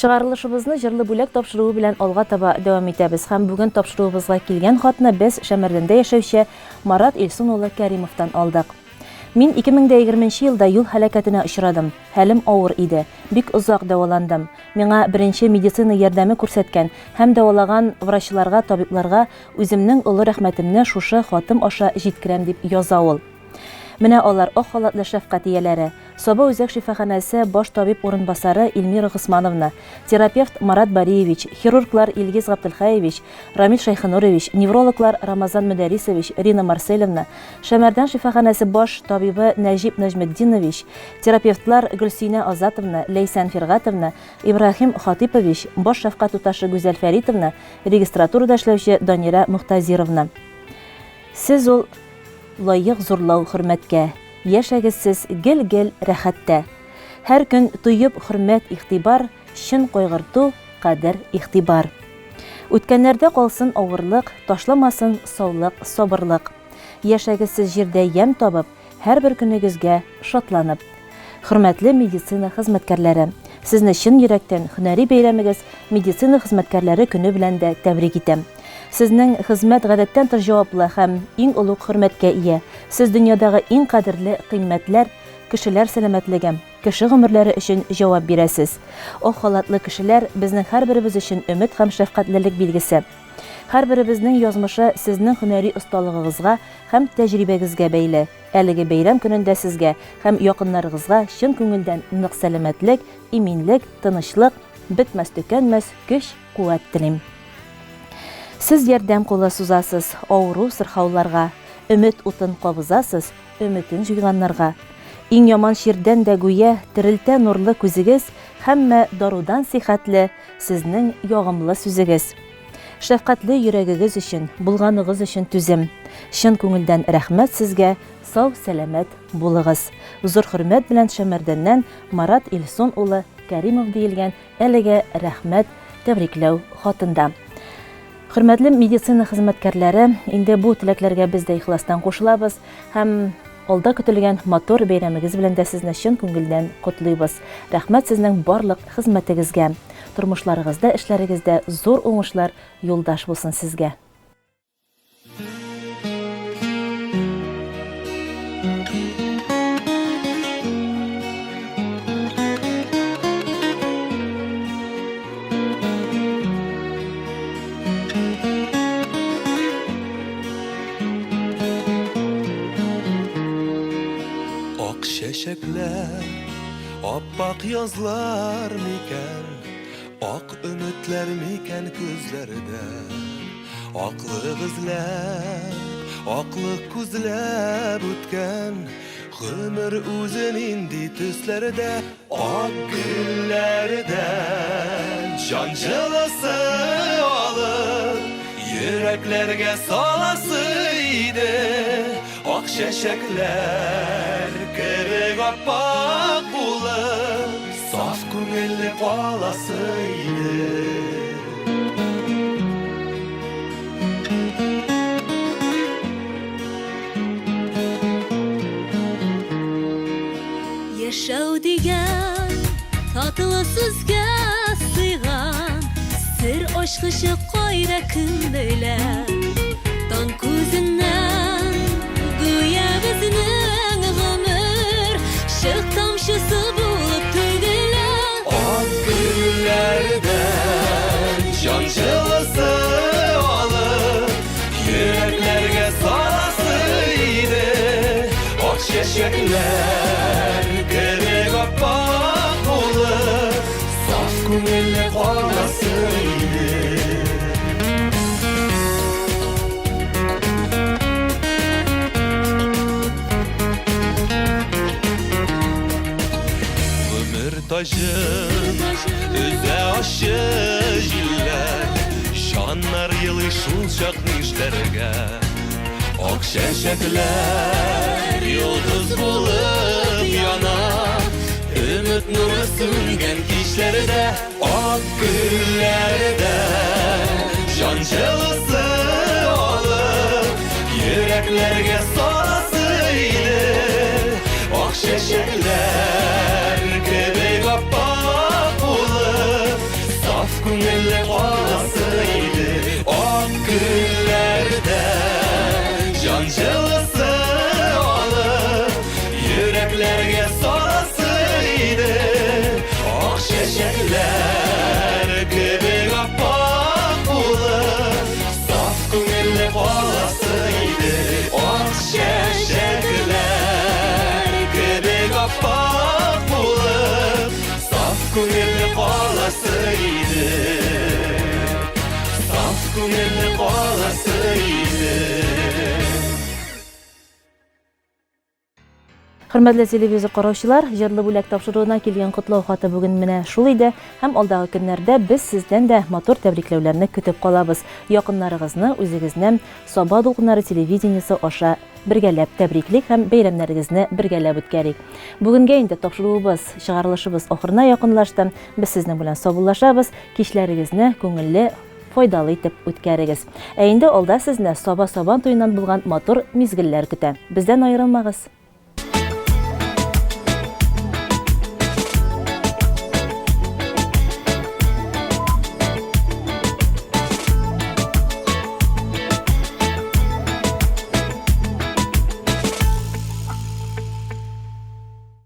Чыгарылышыбызны җырлы бүләк тапшыруы белән алга таба дәвам итәбез һәм бүген тапшыруыбызга килгән хатны без Шәмәрдәндә яшәүче Марат Илсун улы Кәримовтан алдык. Мин 2020 нче елда юл һәлакәтенә очрадым. Хәлем авыр иде. Бик озак дәваландым. Миңа беренче медицина ярдәме күрсәткән һәм дәвалаган врачларга, табибларга үземнең олы рәхмәтемне шушы хатым аша җиткерәм, дип яза ул. Менә алар, ак халатлы шәфкать ияләре. Саба үзәк шифаханәсе баш табиб урынбасары Эльмира Госмановна, терапевт Марат Бариевич, хирурглар Илгиз Габделхәевич, Рамил Шәйхенурович, неврологлар Рамазан Мөдәрисович, Рина Марселевна, Шәмәрдән шифаханәсе баш табибы Нәҗип Нәҗметдинович, терапевтлар Гөлсинә Азатовна, Ләйсән Фиргатовна, Ибраһим Хатыйпович, баш шәфкать туташы Гүзәл Фәритовна, регистратурада эшләүче Данирә Могтазировна. Сез ул лаек зурлау хөрмәткә, Яшәгез сез гел-гел рәхәттә. Һәр көн тоеп хөрмәт, игътибар, Чын кайгырту, кадер, игътибар. Үткәннәрдә калсын авырлык, Ташламасын саулык, сабырлык. Яшәгез сез җирдә ямь табып, Һәрбер көнегезгә шатланып. Хөрмәтле медицина хезмәткәрләре! Сезне чын йөрәктән һөнәри бәйрәмегез, Медицина хезмәткәрләре көне белән дә тәбрик итәм. Сезнең хезмәт гадәттән тыш җаваплы һәм иң олуг хөрмәткә ия. Сез дөньядагы иң кадерле кыйммәтләр, кешеләр сәламәтлеге, кеше гомерләре өчен җавап бирәсез. Ак халатлы кешеләр, безнең һәрберебез өчен өмет һәм шәфкатьлелек билгесе. Һәрберебезнең язмышы сезнең һөнәри осталыгыгызга һәм тәҗрибәгезгә бәйле. Әлеге бәйрәм көнендә сезгә һәм якыннарыгызга чын күңелдән нык сәламәтлек, иминлек, тынычлык, бетмәс-төкәнмәс көч, куәт телим. Сез ярдәм кулы сузасыз авыру-сырхауларга, өмет утын кабызасыз өметен җуйганнарга. Иң яман чирдән дә гүя терелтә нурлы күзегез, һәммә дарудан сихәтле сезнең ягымлы сүзегез. Шәфкатьле йөрәгегез өчен, булганыгыз өчен түзем. Чын күңелдән рәхмәт сезгә, сау-сәламәт булыгыз. Зур хөрмәт белән Шәмәрдәннән Марат Илсун улы Кәримов диелгән әлеге рәхмәт тәбрикләү хатында. Хөрмәтле медицина хезмәткәрләре, инде бу теләкләргә без дә ихластан кушылабыз һәм алда көтелгән матур бәйрәмегез белән дә сезне чын күңелдән котлыйбыз. Рәхмәт сезнең барлык хезмәтегезгә. Тормышларыгызда, эшләрегездә зур уңышлар юлдаш булсын сезгә. Ак чәчәкләр, аппак язлар микән, Ак өметләр микән күзләрдә? Аклык эзләп, аклык күзләп үткән Гомер үзе нинди төсләрдә? Ак гөлләрдән җан җылысы алып, Йөрәкләргә саласы иде. Ак чәчәкләр кебек аппак булып, Саф күңелле каласы иде. Яшәү дигән татлы сүзгә сыйган Сер ачкычы кайда кем белә Таң күзеннән гүя безнең гомер Чык тамчысы булып түгелә. Ак гөлләрдән җан җылысы алып, Йөрәкләргә саласы иде. Ак чәчәкләр кебек аппак булып, Саф күңелле каласы иде. Гомер таҗын өзә ачы җилләр, Җаннар елый шул чак нишләргә? Ак чәчәкләр йолдыз булып яна, Өмет нуры сүнгән кичләрдә. Ак гөлләрдә җан җылысы алып, Йөрәкләргә саласы иде. Ак чәчәкләр кебек аппак булып, күңелле каласы иде. Саф күңелле каласы иде. Хөрмәтле телевизор караучылар, Җырлы бүләк тапшыруына килгән котлау хаты бүген менә шул иде. Һәм алдагы көннәрдә без сездән дә матур тәбрикләүләрне көтеп калабыз. Якыннарыгызны, үзегезне Саба дулкыннары телевидениесе аша бергәләп тәбриклик һәм бәйрәмнәрегезне бергәләп үткәрик. Бүгенгә инде тапшыруыбыз, чыгарылышыбыз ахырына якынлашты. Без сезнең белән саубуллашабыз. Кичләрегезне күңелле, файдалы итеп үткәрегез. Ә инде алда сезне Саба Сабан туеннан булган матур мизгелләр көтә. Бездән аерылмагыз!